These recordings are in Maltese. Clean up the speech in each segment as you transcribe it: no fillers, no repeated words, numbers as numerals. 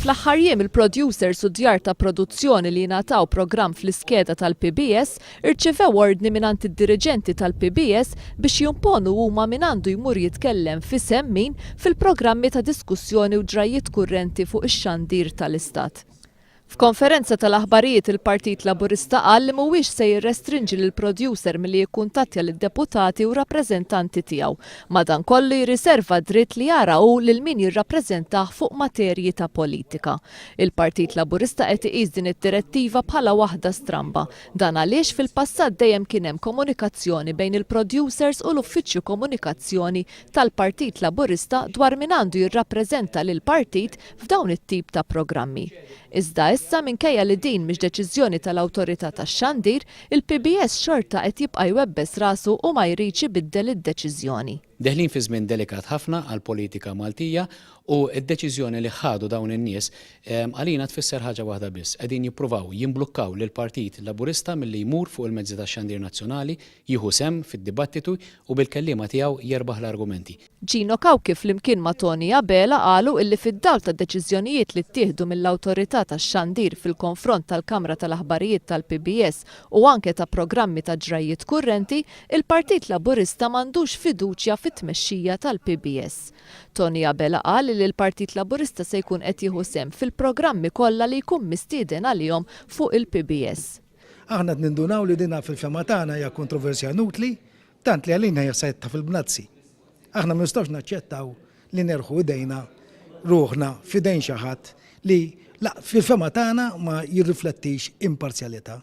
Fl-aħħar jiem il-producers u djar ta' produzzjoni li jingħataw programm fl-iskeda tal-PBS irċevew ordni mingħand id-diriġenti tal-PBS biex jimponu huma min għandu jmur jitkellem f'isem min fil-programmi ta' diskussjoni u ġrajjiet kurrenti fuq ix-xandir tal-Istat. F'konferenza tal-aħbarijiet il-Partit Laburista qal li mhuwiex se jirrestrinġi lill-producer milli jikkuntattja lid-deputati u rappreżentanti tiegħu. Madankollu jirriserva d-dritt li jara hu lil min jirrappreżentah fuq materji ta' politika. Il-Partit Laburista qed iqis din id-direttiva bħala waħda stramba. Dan għaliex fil-passat dejjem kien hemm komunikazzjoni bejn il-producers u l-Uffiċċju Komunikazzjoni tal-Partit Laburista dwar min għandu jirrappreżenta lill-partit f'dawn it-tip ta' programmi. Iżda issa, minkejja li din mhix deċiżjoni tal-Awtorità tax-Xandir, il-PBS xorta qed jibqa' jwebbes rasu u ma jridx ibiddel id-deċiżjoni. Deħlin fi żmien delikat ħafna għall-politika Maltija u d-deċiżjoni li ħadu dawn in-nies għalina tfisser ħaġa waħda biss, qegħdin jippruvaw jimblukkaw lill-Partit Laburista milli jmur fuq il-mezzi tax-xandir nazzjonali, jieħu sehem fid-dibattitu u bil-kelliema tiegħu jerbaħ l-argumenti. Gino Cauchi flimkien ma' Toni Abela qalu illi fid-dawl tad-deċiżjonijiet li ttieħdu mill-Awtorità tax-Xandir fil-konfront tal-Kamra tal-Aħbarijiet tal-PBS u anke ta' programmi ta' ġrajjiet kurrenti, il-Partit Laburista m'għandux fiduċja fit-tmexxija tal-PBS. Toni Abela qal illi l-Partit Laburista se jkun qed jieħu sehem fil-programmi kollha li jkun mistieden għalihom fuq il-PBS. Aħna qed nindunaw li dina fil-fehma tagħna hija kontroversja inutli, tant li għalina hija sajetta fil-bnazzi. Aħna ma nistgħux naċċettaw li nerħu idejna ruħna f'idejn xi ħadd li fil-fehma tagħna ma jirriflettix imparzjalità.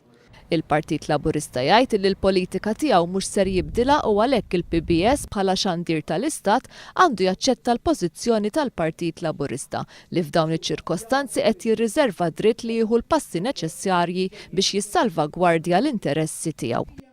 Il-Partit Laburista jgħid illi l-politika tiegħu mhux ser jibdilha u għalhekk il-PBS bħala xandir tal-Istat għandu jaċċetta l-pożizzjoni tal-Partit Laburista li f'dawn iċ-ċirkostanzi qed jirriżerva d-dritt li jieħu l-passi neċessarji biex jissalvagwardja l-interessi tiegħu.